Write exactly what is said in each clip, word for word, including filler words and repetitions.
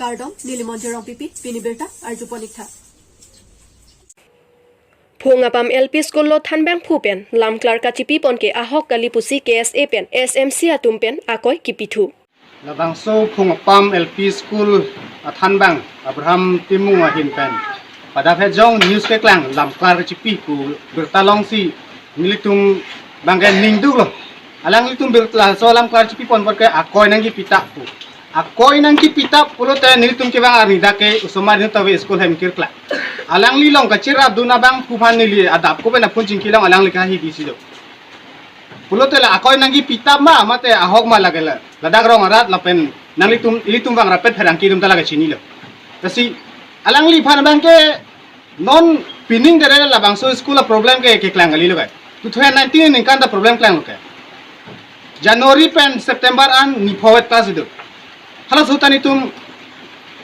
Kardom, neli Monjir Rongpipi, pini birta arjupon ik tha. Phungapam L P School lo thanbangphu pen lamklar kachipipon ke ahok kali pusi K S A pen S M C atum pen akoi kipithu. Labangso Phungapam L P School athanbang Abraham Timung ahin pen pada phe jong news keklang lamklar kachipi pu birta longsi nelitum bangke ningduklo. Alanglitum birta laso lamklar chipipon apot ke akoi nangkipitap pu. Akoi nangkipitap pulote nelitum kevang arni dak ke osomar nelitum ta ave school hem kirkla. Alangli along kachirapdun abangphu aphan neli adap ko pen aphun chingki long alangli kahi bisi do. Pulote la akoi nangkipitap ma mate ahok ma lake la. Ladak rong arat lapen nanglitum ilitum vang rapet pherangke atum ta lake chinilo. Lasi alangliphan abangke non pining dere labangso school a problem ke keklang kalilo ke. Two thousand nineteen ningkan ta problem klanglo ke. January pen September an ni phowet class idu. Halaso ta nelitum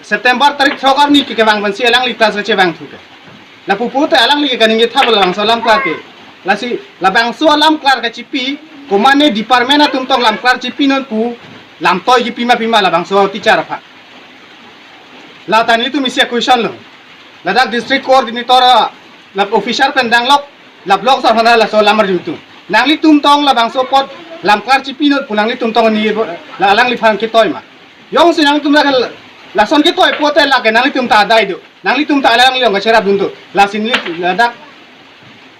September tarik throk arni ke kevang pensi alangli class kachevangthu ke. Lapu pulote alangli ke kaningje thap labangso lamklar ke. Lasi labangso lamklar kachipi komane department atum tong lamklar chipinon pu lamtoi kipi ma pima labangso teacher aphan. La ta nelitum isi a-question lo. Ladak district coordinator, la officer pen danglok, la block sar hana laso lamar jumtu. Nanglitum tong labangso apot lamklar chipinon pu nanglitum tong ni la alangliphan ketoi ma. Jongsi nanglitum la lason ketoi pulote lake nanglitum ta adai do. Nanglitum ta alangli along kachirapdun do. Lasi neli ladak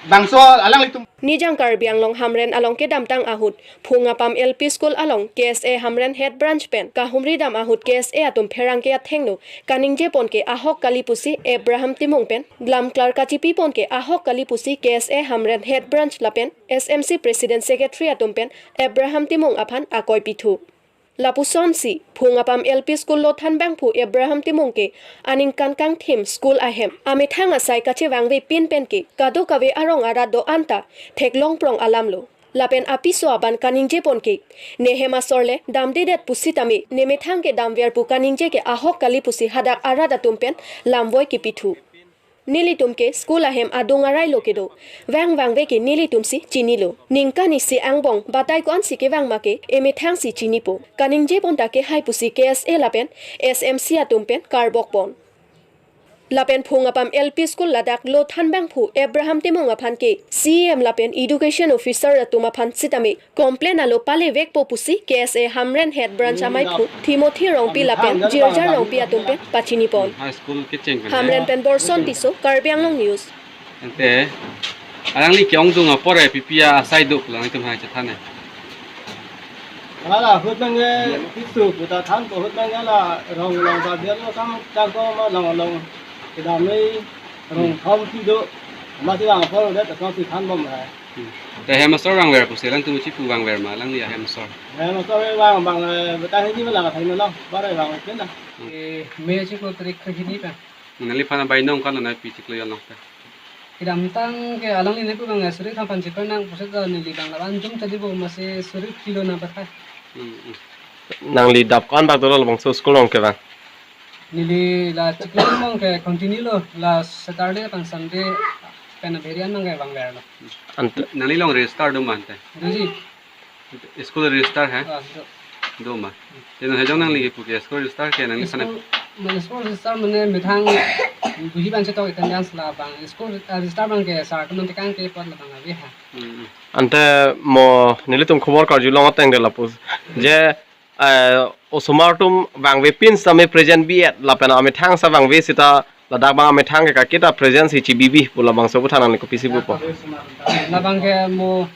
bangso alanglitum. Nijang Karbi Anglong Hamren along kedamtang ahut Phungapam L P School along K S A Hamren Head Branch pen kahumri dam ahut K S A atum pherangke athengno kaningjepon ke ahok kali pusi Abraham Timung pen lamklar kachipipon ke ahok kali pusi K S A Hamren Head Branch lapen S M C President Secretary atum pen Abraham Timung aphan akoi pithu. Lapusonsi Phungapam L P School lo thanbangphu Abraham Timung ke aningkan kangthim school ahem amethang asai kachevangve pin pen ke kadokave arong arat do-an ta theklongprong alam lo. Lapen apiso aban kaningjepon ke, ne hem asor le damdedet pusitame ne methang ke damver pu kaningje ke ahok kali pusi hadak arat atum pen lamvoi kipithu. Nelitum ke school ahem adung arai lo kedo. Vangvangve ke nelitum si chinilo. Ningkan isi angbong batai ko-ansi kevang ma ke emethang si chinipo. Kaningjepon ta kehai pusi K S A lapen S M C atum pen karbokpon. Lapen Phungapam L P School ladak lo thanbangphu Abraham Timung aphan ke C E M lapen Education Officer atum aphan sitame complain alo palevekpo pusi K S A Hamren Head Branch amaiphu Timothy Rongpi lapen Jirja Rongpi atum pen pachinipon. High school kecheng pen. Hamren pen Borson Tisso, Karbi Anglong News. Ante alangli ke-ongdung apor e P P A asai do pulang itum hai chethan e. Hala ahut abangke pitu puta thanpo, ahut abangke la rong long ta biar lo kam ta ko ma long long kedam ni rong thom ti do. Masi lang apor udah tak si thanbom hai. Hmm. Te hem asor vangver pusi alangtum chipu vangver ma alangli ahem asor. Hem asor vang abang, eh, betah ini malang athai no, barai vang pen na. Hmm. Eh, May chiklo tarik kre hini pa. Nangliphan abai nong kan na pi chiklo yon long ta. Kedamtang ke alangli nepu abang suri thampan chipar nang pusi ta neli abang laban jum tadi bo masi suri kilo na bathai. Hmm, hmm. Nangli dap ko-an bak dolo labangso school along kevang? Neli la chiklo abang ke continue lo, la Saturday pen Sunday pen abherian abang ke vangverlo. Ante nangli along register do ma ante? Doji. School register hai? Ah, do. Do ma. Te non hejong nangli kipu ke school register ke nangli sana. School, mane school register mane methang buhi ban chetok attendance la abang. School, ah, register abang ke sir atum nangtekang ke apot la abang ave hai. Hmm. Ante mo nelitum khobor karjulong ateng de lapu. Je, eh, osomar atum vangve pin sitame present bi-et lapen amethang sa vangve sita ladak abang amethang ke kaki ta present si chibibi pu labangso aphuthak nangli kopisi pupo? Labang ke mo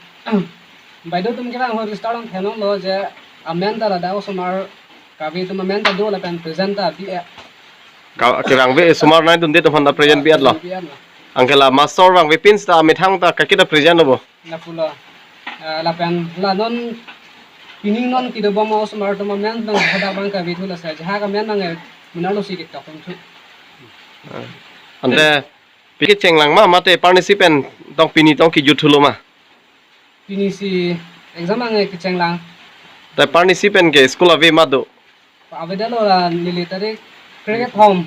baideo atum kevang ahut register along theklonglo je amen ta ladak osomar kave atum amen ta do lapen present ta bi-et. Ka, kevangve osomar nangdunde atum aphan ta present bi-etlo. Bi-etlo. Anke la master vangve pin sita amethang ta kaki ta present lo bo? Lapulo. Ah, lapen la non pining non kedobom osomar atum amen abang hadak abang kavethu lasi ajahak amen abang munar lo si ketok pon thu. Ah. Ante pi kechenglang ma mate parnisi pen tong pini tong kejut thulo ma? Pini si exam abang kechenglang. Te parnisi pen ke school ave ma do? Avedetlo la neli tarik kre kethom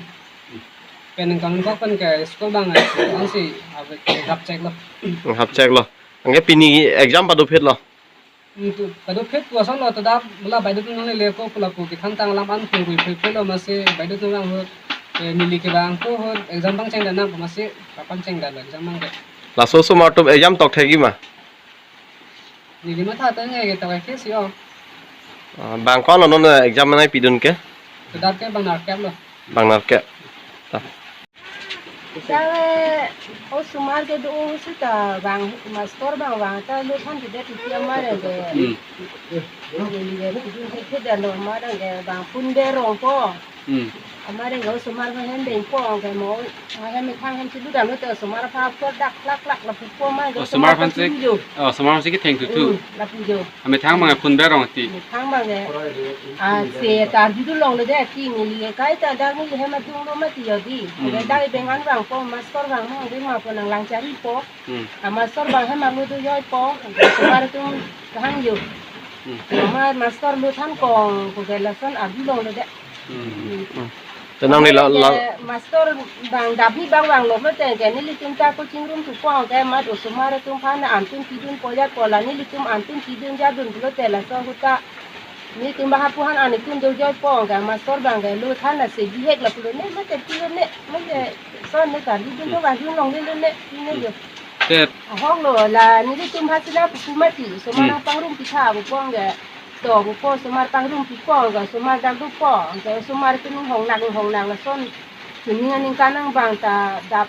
pen ningkan kok pen ke school abang ansi ave ke hap cheklo. Hap cheklo. Anke pini exam pado phitlo? Itu, kadokave pu ason lo, tadap mula baideo atum nangle le ko pula pu kethan tang alam an phu rui phu phu lo, masi baideo atum vang ahut, eh, neli kevang ko ahut exam pangcheng dan nang, masi kapangcheng dan lo exam nang ke. Laso osomar atum exam tok thekji ma? Neli matha ta nge ke tok ke si o. Ah, bang ko-an lo non exam nangpidun ke? Tadap ke bang nerkep lo. Bang nerkep. Ta. Sare osomar kedo seta bang mastor bang vang ta lo than tidak titi amar ke. Hmm. Neli ke pidun ke tidak lo amar ke bang pun berong ko. Hmm. Amar ke osomar bang hem beng ko ke mo, ma hem thang hem si lu dan lo te osomar pha ko dak lak lak lapu ko ma ke. Osomar phan si, osomar phan si ketheng thukthu. Hmm, lapu jo. Amethang bang pun berong ti. Amethang bang ke. Ah, se ta arjudun longle det ti neli ke kaita dak neli hem atung lo mati yo di. Hmm. Dak beng an vang po, mastor vang mo, beng ma po nanglang chari po. Hmm. Ah, mastor vang hem arlo do joi po. Osomar atum kahang jo. Hmm. Amar mastor lo than kong, ko ke lason arju longle det. Hmm. Hmm. Hmm. Tenang ni la, la. Ke mastor bang daphi bang vang lo mate ke nelitum ta coaching room thu po ke mat osomar atum phan antun pidun po ja ko la nelitum antun pidun jadun lo te laso ahut ta nelitum bang hapu han an itum do joi po ke mastor bang ke lo than la se bihek lapu lo ne mate pilo ne mate son ne ta nelitum to bang hung longle lo ne ne jo. Te. Ahok lo la nelitum ha sila pupu mati osomar Hmm. pangrum pitha pu po ke. To, pu po osomar pangrum pi po, ga osomar dak do po, ga osomar ke ning hong nang, hong nang lason. Suning aningkan nang bang ta dap.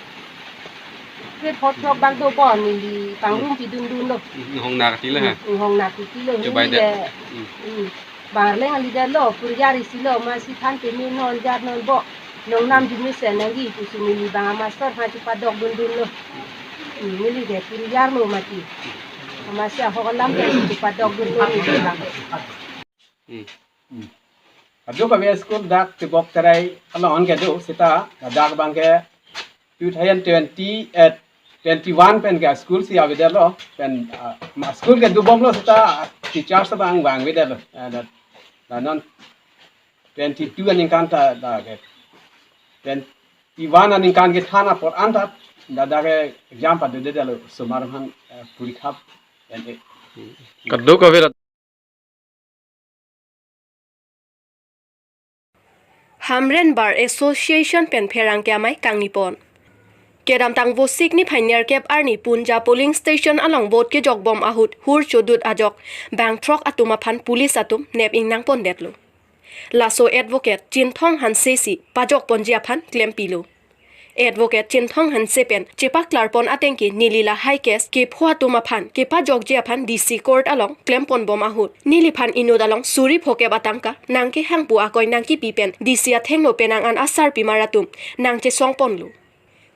Ke phot phot bang do po, neli pangrum pidun dun lo. Hong nak ti le ha. Hmm, hong nak ti lo, Coba neli deh. le. Hmm. Hmm. Bang leng ali deh lo, purjari si lo, masi than pe mi non jar non bo. Nong nam jumi sen nangji pusi neli bang amastor ha chepadok dun dun lo. Hmm, neli ke puri jar lo mati. Amastor ahok alam ke chepadok dun dun neli bang. Hmm. Hmm. Kadokave school dak tebok terai along kedo seta dak bang ke two thousand twenty, eh, twenty-one pen ke school si avedetlo pen, ah, ma school kedo bomlo seta teachers bang vangvedetlo. Eh, dak, dak non twenty-two aningkan ta dak ke. Twenty-one aningkan kethan apor an ta dak dak ke exam padodetlo osomar aphan, eh, purikha pen ke. Kadokave rat. Hamren Bar Association pen pherangke amei kangni pon. Kedamtang Vosik niphai nerkep arni Punja polling station along vote kejok bom ahut hur chodut ajok bang throk atum aphan police atum nep ingnang pondetlo. Laso advocate Chinthong Hanse si pajok ponji aphan klempilo. Advocate Chinthong Hanse pen chepaklar pon ateng ke neli lahai case kepho atum aphan kepajokji aphan D C court along klem pon bom ahut neliphan inut along suri phokep atangka nangkehang pu akoi nangkipi pen D C athengno penang an asarpimar atum nangchesong ponlo.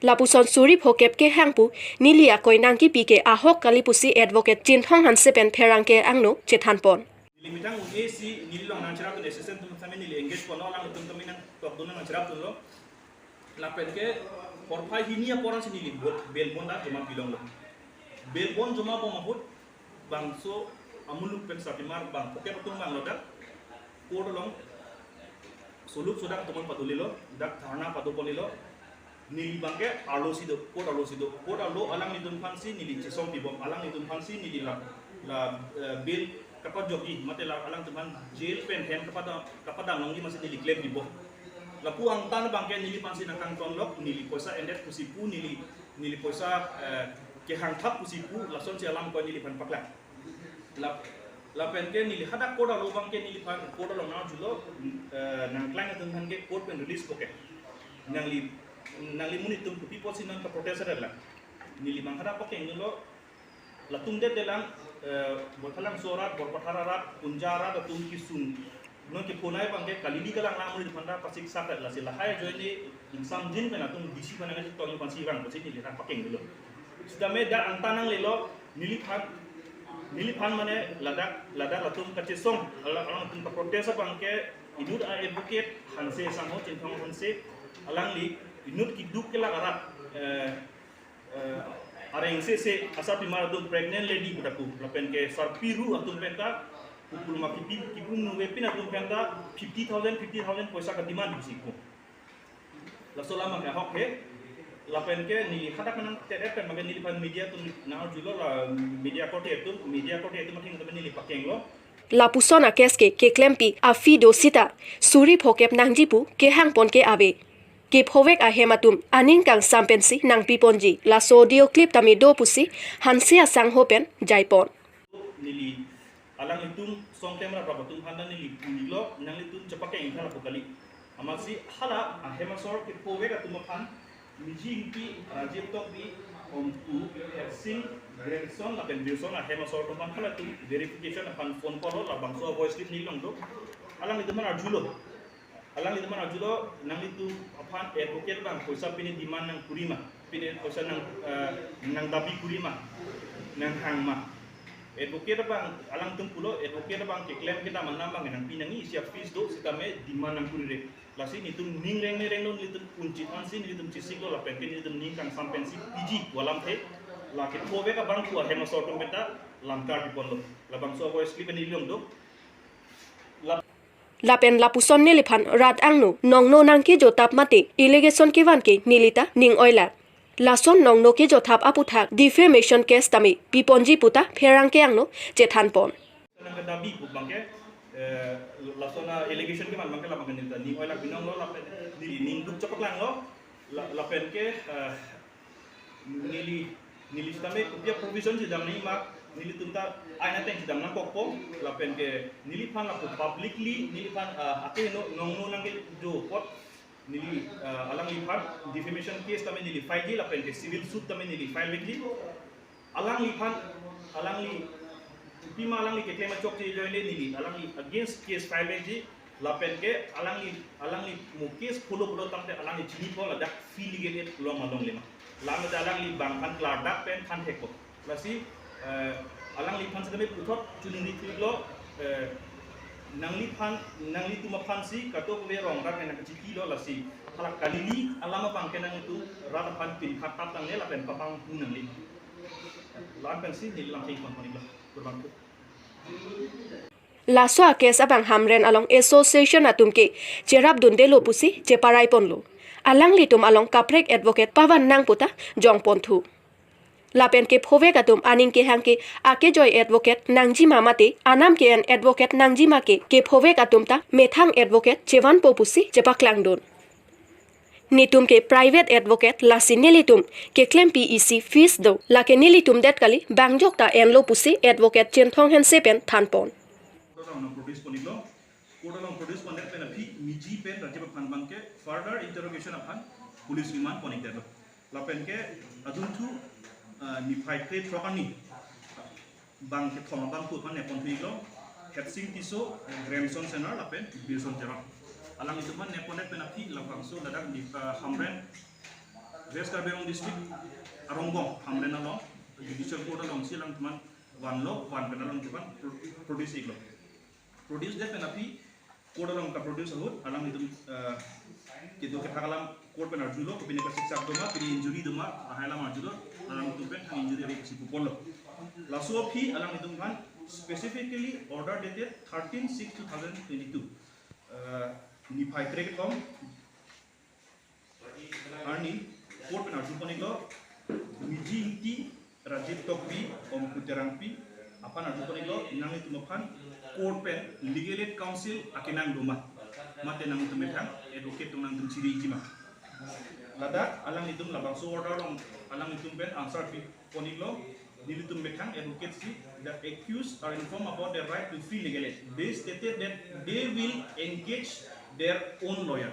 Lapuson suri phokep kehang pu neli akoi nangkipi ke ahok kali pusi advocate Chinthong Hanse pen pherangke angno chethan pon. Neli methang un-e si neli along nangcherapdun assistant atum sami neli engage ponlo, alangtum tame nangtokdun nangcherapdunlo. Lapen ke porphai hini apor an si neli bo-, bail bond ta joma pilonglo. Bail bond joma bom ahut bangso amuluk pen sarpimar bang phokep atum vanglo dak court along soluk sodak atum an padolilo, dak dharna pado ponlilo. Neli bang ke arlo si do, court arlo si do. Court arlo alanglitum aphan si neli chesong pibom, alanglitum aphan si neli la, la, eh, bail kapajokji, mate la alangtum aphan jail pen hem kapadam, kapadam longji masi neli klem pibom. Lapu angtan bang ke neliphan si nangkangtonlok, neli poisa endet pusi pu, neli, neli poisa, eh, kehangthap pusi pu, lasonsi alam ko neliphan paklang. Lap-, lapen ke neli hadak court arlo bang ke neliphan court along nangjulo, eh, nangklang atum aphan ke court pen release po ke. Nangli, nangli monit atum kopi apotsi nangkaprotest adet lang. Neli bang hadak pakeng lo, latum det detlang, eh, Borthalangso arat, Borpathar arat, Punja arat atum kesung. Non kephonai bang ke kalili kalang lang monit aphanta pasik sak lasi lahai ajoine ingsamjin pen atum D C aphan nangchetong aphansi vang pusi neli hadak pakeng lo. Sitame dak angtan nanglelo, neliphan, neliphan mane ladak, ladak latum kachesong, ala-, alangtum kaprotest abang ke inut a-advocate Hanse sangho Chinthong Hanse, alangli inut keduk kelak arat, eh, eh, areng sese asarpimar atum pregnant lady pu dak pu, lapen ke sarpi ru atum penta, pupul ma kipi, kipu nungve pin atum penta fifty thousand, fifty thousand poisa kademand pusi pu. Laso alam ke ahok he. Lapen ke neli hadak nangtedet pen mage neliphan media atum nang-arjulo, la media korte atum, media korte atum atheng tame neli pakenglo. Lapuson a-case ke keklempi a-fee do sita suri phokep nangji pu kehangpon ke ave. Kephovek ahem atum aning kangsam pensi nangpiponji laso audio clip tame do pusi Hanse asangho pen jaipon. Neli alanglitum songklem raprap atum aphan ta neli pulo, nanglitum chepakeng tha lapu kali. Amatsi hala ahem asor kephovek atum aphan Miji Ingti, Rajiv Tokbi, Ompu, Hersing, Grandson lapen Birson ahem asor atum aphan halatum verification aphan phone call lo, labangso voice clip neli long do. Alanglitum aphan arjulo. Alanglitum aphan arjulo, nanglitum aphan advocate abang poisa pine demand nangkuri ma, pine poisa nang, eh, nangdabi kuri ma, nanghang ma. Advocate abang, alangtum pulo, advocate abang keklem kedam anam abang nangpi nangji, isi a-fees do sitame demand nangkurire. Lasi nelitum ning reng ne renglo, nelitum unchit ansi nelitum chesiklo lapen ke nelitum ning kangsam pensi piji pu alamthe. La kephovek abang pu ahem asor atum pen ta lamkar piponlo. Labangso voice clip neli long do. La Lapen lapuson neliphan rat angno nongno nangkejotap mate allegation kevan ke neli ta ning oilak. Lason nongno kejothap aputhak defamation case tame piponji puta pherangke angno chethanpon. Nangkedabi pu abang ke, eh, lason a-allegation kevan abang ke labang ke neli ta ning oilak binong lo, lapen neli ning duk chepaklanglo, la, lapen ke, eh, neli, neli sitame kopi a-provision chedam nangji ma, nelitum ta ain ateng chedam nangkokpo, lapen ke neliphan lapu publicly, neliphan, ah, ake no, nongno nangkedo apot, neli, ah, alangliphan defamation case tame neli file ji, lapen ke civil suit tame neli file ji. Alangliphan, alangli, pima alangli keklem achokche ajoine neli alangli against case file ji, lapen ke alangli, alangli mo case follow follow tangte alangli chinipo ladak free legal aid long ma longle ma. Lamda alangli bang aphan klardak pen than thekpo. Lasi, eh, alangliphan sitame puthot chuningri thulo, eh, nangliphan, nanglitum aphansi kadokave rong rat nangkachikilo, lasi hala kalili alam abang ke nanglitum rat aphan pinkhat tap nangne lapen papang hu nangne. La-an pensi neli lam chingkon ponlo. Kurban. Laso a-case abang Hamren along association atum ke cherapdundelo pusi cheparaiponlo. Alanglitum along kaprek advocate pavan nang puta jongponthu. Lapen kephovek atum aning kehang ke akejoi advocate nangji ma mate anam ke-en advocate nangji ma ke kephovek atum ta methang advocate chevanpo pusi chepaklangdun. Netum ke private advocate, lasi nelitum keklempi isi fees do, lake nelitum det kali, bangjok ta enlo pusi Advocate Chinthong Hanse pen thanpon. Court along produce ponlo. Court along produce pondet pen aphi Miji pen Rajiv aphan abangke further interrogation aphan police remand ponlo. Lapen ke adunthu, ah, niphai krethrok arni bang kethom abangphu aphan neponthulo, Hetsing Tisso, Grandson Sena lapen Birson Terang. Alanglitum aphan nepondet pen aphi labangso ladak di, ah, Hamren, West Karbi Anglong District, Arongbong, Hamren along, Judicial Court alongsi alangtum aphan vanlo, van pen alangtum aphan pro-, produce iklo. Produce det pen aphi, court along kaproduce ahut, alanglitum, eh, kedo kethak alam court pen arjulo, kopine kasiksak doma, pine injury doma, lahai alam arjulo, alanglitum pen thang injury ave pusi puponlo. Laso aphi alanglitum aphan specifically order dated thirteen six two thousand twenty-two, eh, niphai krekethom arni court pen arju ponlo, Miji Ingti, Rajiv Tokbi, Ompu Terangpi aphan arju ponlo, nanglitum aphan court pen legal aid counsel akenang doma, mate nanglitum methang advocate atum nangtum chiri ikji ma. Ladak alanglitum labangso order along alanglitum pen answer pi ponlo, nelitum methang advocate si, the accused are informed about their right to free legal aid. They stated that they will engage their own lawyer.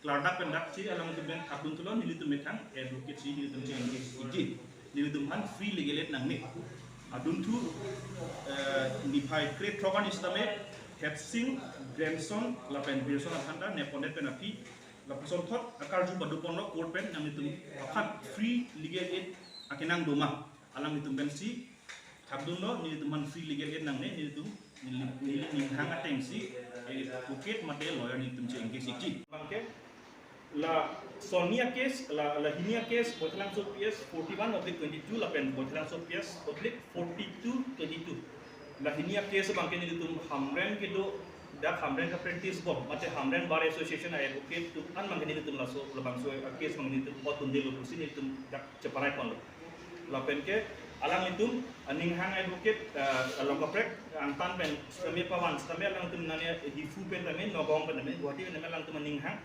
Klardak pen daksi alanglitum pen thakdun thulo, nelitum methang advocate si nelitum che-engage ikji. Nelitum aphan free legal aid nangne. Adunthu, eh, niphai krethrok arni sitame Hetsing, Grandson lapen Birson aphan ta nepondet pen aphi, lapuson thot akarju padoponlo court pen, nanglitum aphan free legal aid akenang doma. Alanglitum pensi thakdunlo, nelitum aphan free legal aid nangne, nelitum, neli, neli ninghang atengsi, eh, advocate mate lawyer nelitum che-engage ikji. Abangke, la Sonia case, la, la Hinia case, Baithalangso P S forty-one oblique twenty-two, lapen Baithalangso P S oblique forty-two twenty-two. La Hinia case abangke nelitum Hamren kedo Dak Hamren ka practice bom, mate Hamren Bar Association a advocate atum an abangke nelitum laso, labangso a case abang nelitum otun delo pusi nelitum dak cheparai ponlo. Lapen ke alanglitum aning hang advocate, eh, along kaprek angtan pen sitame pavan sitame alanglitum nane Diphu pen tame, Nagaon pen tame, Guwahati pen tame alanglitum aning hang,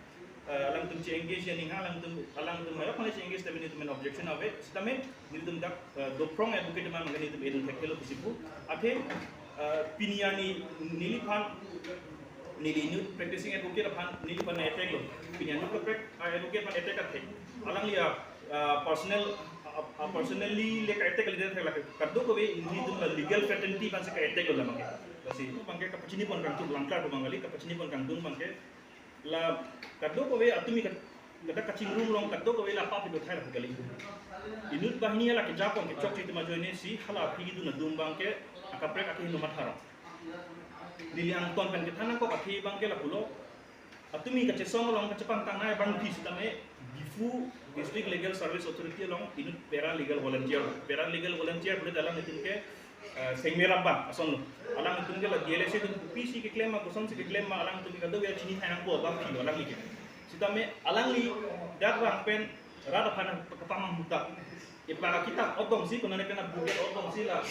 eh, alanglitum che-engage aning hang, alanglitum, alanglitum mayok mane che-engage tame nelitum objection ave, sitame nelitum dak, eh, dophrong advocate atum abangke nelitum edun thekthe lo pusi pu. Athe, eh, pini arni neliphan, neli inut practicing advocate aphan neliphan attack lo. Pini arni practice, ah, advocate aphan attack athe, alangli a, ah, personal, ah, ah, personally le ka-attack le thek lake. Kadokave nelitum la legal fraternity aphan si ka-attack lo labangke. Lasi abangke kapachini pon kangtung, langklar ko abang kali, kapachini pon kangtung abangke. La kadokave atumi kat-, kada kachingrum along kadokave la apap ido thai la kali. Inut banghini hala kejapon kechokche atum ajoine si hala aphi kedun atum abangke akaprek ake hinu matharong. Neli angton pen kethan nangkok athe abangke lapulo. Atumi kachesong along kachepangtang nai abangpi sitame Diphu District Legal Service Authority along inut para legal volunteer. Para legal volunteer pulote alanglitum ke, eh, sengmerap abang ason lo. Alanglitum ke la D L S A atum kopisi keklem ma, kosonsi keklem ma, alanglitum ke kadokave chini thai nangpo abangpi lo alangli ke. Sitame alangli dak rang pen rat aphan kapamang muta. Ipa kita otong si, konane kena buke otong si la,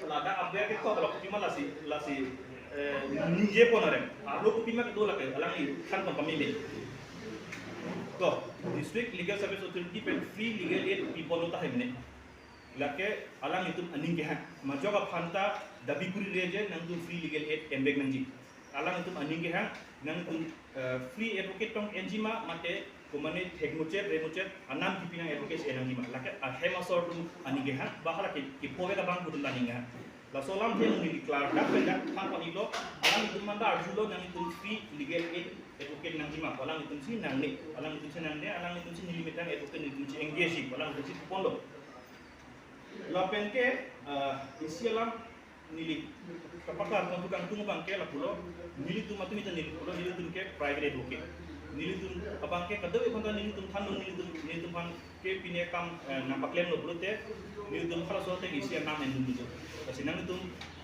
ladak abe ke tok lo, cuma lasi, lasi, eh, nije pon arem. Arlo kopi ma kedo lake, alangli than pon pameme. To, District Legal Service Authority pen free legal aid pi pon lo tahai mene. Lake alanglitum aning kehang. Majok aphan ta dabi kuri reje nangtum free legal aid enbek nangji. Alanglitum aning kehang, nangtum, eh, free advocate tong enji ma mate, komane thekmuchot, remuchot, anam kipi nang advocate si en nangji ma. Lake ahem asor atum aning kehang, ba hala ke, kepove abang atum aning kehang. Laso alam the neli klar dak pen dak than pon iklo, alanglitum manda arjulo nangtum free legal aid advocate nangji ma, alanglitum si nangne, alanglitum si nangne, alanglitum si neli methang advocate nelitum si engage, alanglitum si pon lo. Lapen ke, ah, isi alam neli kapaklar pontu kangtung abangke lapulo, nelitum atum ita neli pulo, nelitum ke private advocate. Nelitum abangke kadokave aphanta nelitum thanlo, nelitum, nelitum aphan ke pine akam, eh, nangpaklemlo pulote, nelitum halaso ateng isi anam endun dun. Lasi nangtum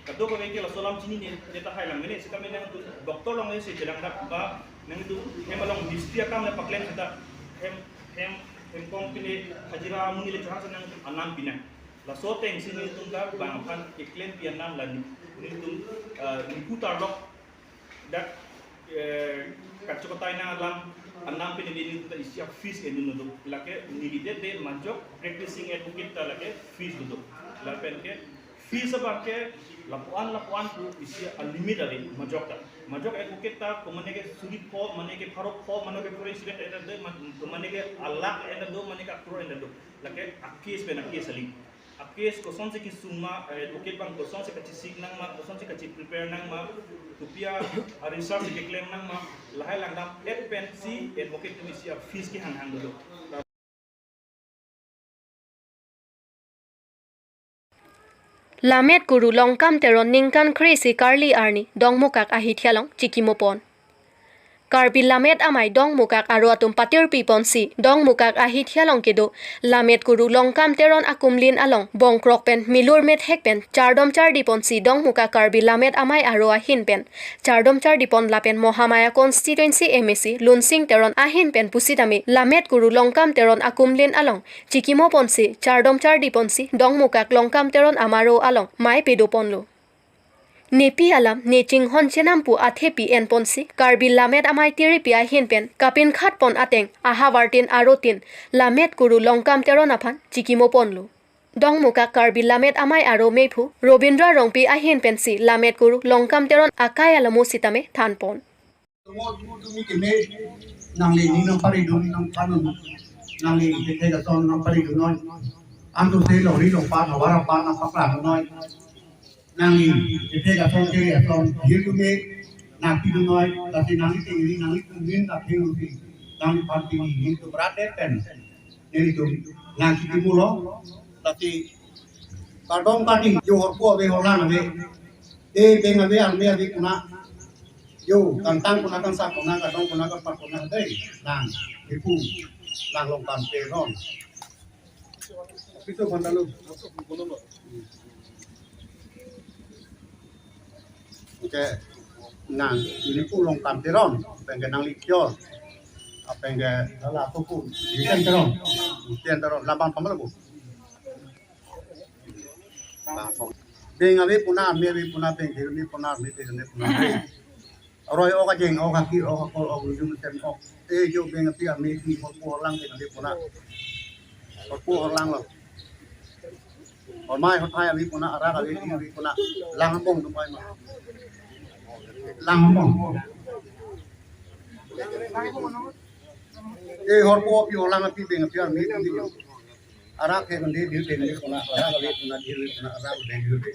kadokave ke laso alam chinine, ne tahai lang mene, sitame nangtum doctor along si chelang dak ba, nangtum hem along mistri akam le paklem seta, hem, hem, hem company hajira amonit le chehang si nangtum anam pinang. Laso ateng si nelitum ta bang aphan keklempi anam la ne, nelitum, eh, nipu tarlok dak, eh, kachokotai nang alam, anam pen neli nelitum ta isi a-fees endun dun. Lake neli det de majok practicing advocate ta lake fees dun dun. Lapen ke fees abangke lapuan lapuan pu isi a-limit ave majok ta. Majok advocate ta komane ke suri pho, mane ke pharo pho, mane ke pura incident enter do, ma-, komane ke alakh enter do, mane ke akror enter do. Lake a-case pen a-case kali. A-case kosonsi kesung ma, eh, advocate abang kosonsi kachesik nang ma, kosonsi kache-prepare nang ma, kopi a-research keklem nang ma, lahai langdam et pensi advocate atum isi a-fees kehang hang dolo. Lammet kuru Longkam Teron ningkan kre-isi karli arni Dongmukak ahithi along chikimo pon. Karbi Lammet Amei Dongmukak aro atum patirpi ponsi Dongmukak ahithi along kedo Lammet kuru Longkam Teron akumlin along bongkrok pen milur methek pen chardom chardi ponsi Dongmukak Karbi Lammet Amei aro ahin pen chardom chardi pon lapen Mahamaya constituency M A C Lunsing Teron ahin pen pusitame Lammet kuru Longkam Teron akumlin along chikimo ponsi chardom chardi ponsi Dongmukak Longkam Teron amaro along mei pedo ponlo. Nepi alam ne chinghon chenam pu athepi en ponsi Karbi Lammet Amei tiripi ahin pen kapinkhat pon ateng ahavar tin aro tin Lammet kuru Longkam Teron aphan chikimo ponlo. Dongmukak Karbi Lammet Amei aro meiphu Robindra Rongpi ahin pensi Lammet kuru Longkam Teron akai alamo sitame than pon. Tumi keme nangli ning nangpari dun nangphan dun. Nangli kethe ason nangpari dun noi. Antu se longri longpat havar apat nangpaklang dun noi. Nangli kethe ason kethe ason hir dun me nangpi dun noi. Lasi nangli tingri nangli tingri nangpi dun si nangli pan tingri ning tu berat det pen. Nelitum nangchikimo lo. Lasi kardom kardi yo horpo ave horlang ave. Te beng ave arme ave kuna. Yo kangtang kuna kangsak kuna kardom kuna kangpat kuna ave. Nang ipu nang Longkam Teron. Piso bhantalu. Okay. Nang, ini pu Longkam Teron, penke nangli kejor. Apengke hala tuku. Jiten Teron. Jiten Teron, labang pamalabu. Beng ave puna, army ave puna, beng ave puna, army ave puna. Aroi ok ajeng, ok akir, ok akor, ok ujung tem ok. Eh, jo beng api army pi, horpo horlang beng ave puna. Horpo horlang lo. Hormai horthai ave puna, arak ave, ave puna. Lang ambong tum pai ma. Lang ambong. Eh, horpo api, horlang api, beng api army pi. Arak ke kan di, di, di, di puna, arak ave puna, di, di puna, arak ave, di, di.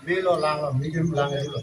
Bilo lang lo, medium lang lo.